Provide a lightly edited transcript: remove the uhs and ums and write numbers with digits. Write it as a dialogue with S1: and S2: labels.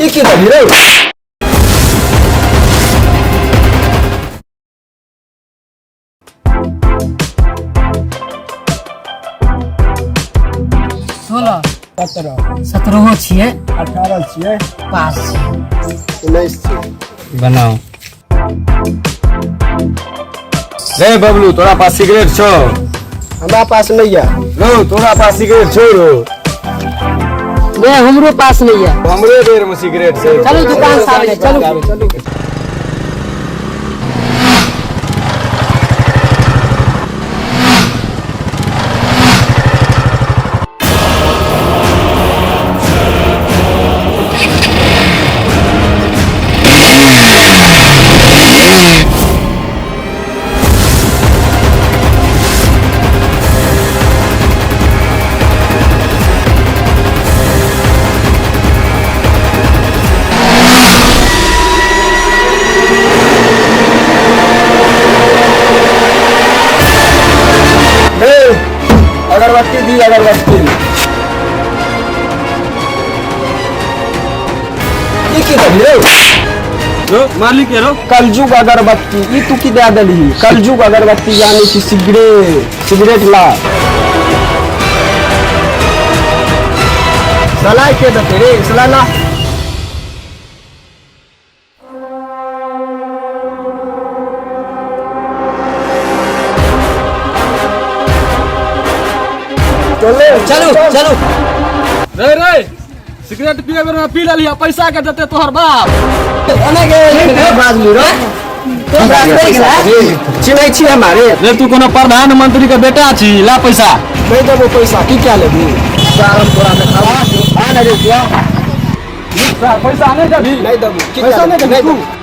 S1: ई की देलही रे?
S2: 16।
S1: 17।
S2: 17 छियै।
S1: 18 छियै।
S2: पास छियै।
S1: 19 छियै।
S3: बनाओ रे बबलू, तोरा पास सिगरेट छौ?
S1: हमरा पास नहीं है।
S3: रो, तोरा पास सिगरेट छौ रो?
S2: नहीं, हमरो पास नहीं है।
S3: हमरे बेर में सिगरेट छै।
S2: चलू दुकान से आबै छी, चलू।
S1: चलू।
S3: ए, अगरबत्ती दी, अगरबत्ती।
S1: ई की देलही रे?
S3: रो, मालिक के रो।
S1: कलजुग अगरबत्ती ई तू की दे देलही? कलजुग अगरबत्ती यानी कि सिगरेट, सिगरेट ला। सलाह के देते रे? सलाह ला। चलो।
S2: चलू चलू।
S3: रे रे, सिगरेट पिए बेर में पी लेलियै, पैसा के देते तोहर बाप?
S1: बाजलू रे, चिन्है छी हमारे?
S3: रे, तू कोनो प्रधानमंत्री के बेटा छी? ला पैसा।
S1: नहीं देबो पैसा, की क्या लेबी? सारम तोरा देखाबो। आ ना रे, क्या?
S3: पैसा नहीं देबी?
S1: नहीं देबो। की
S3: पैसा
S1: क्या
S3: नहीं
S1: लेबी?
S3: देबी तू?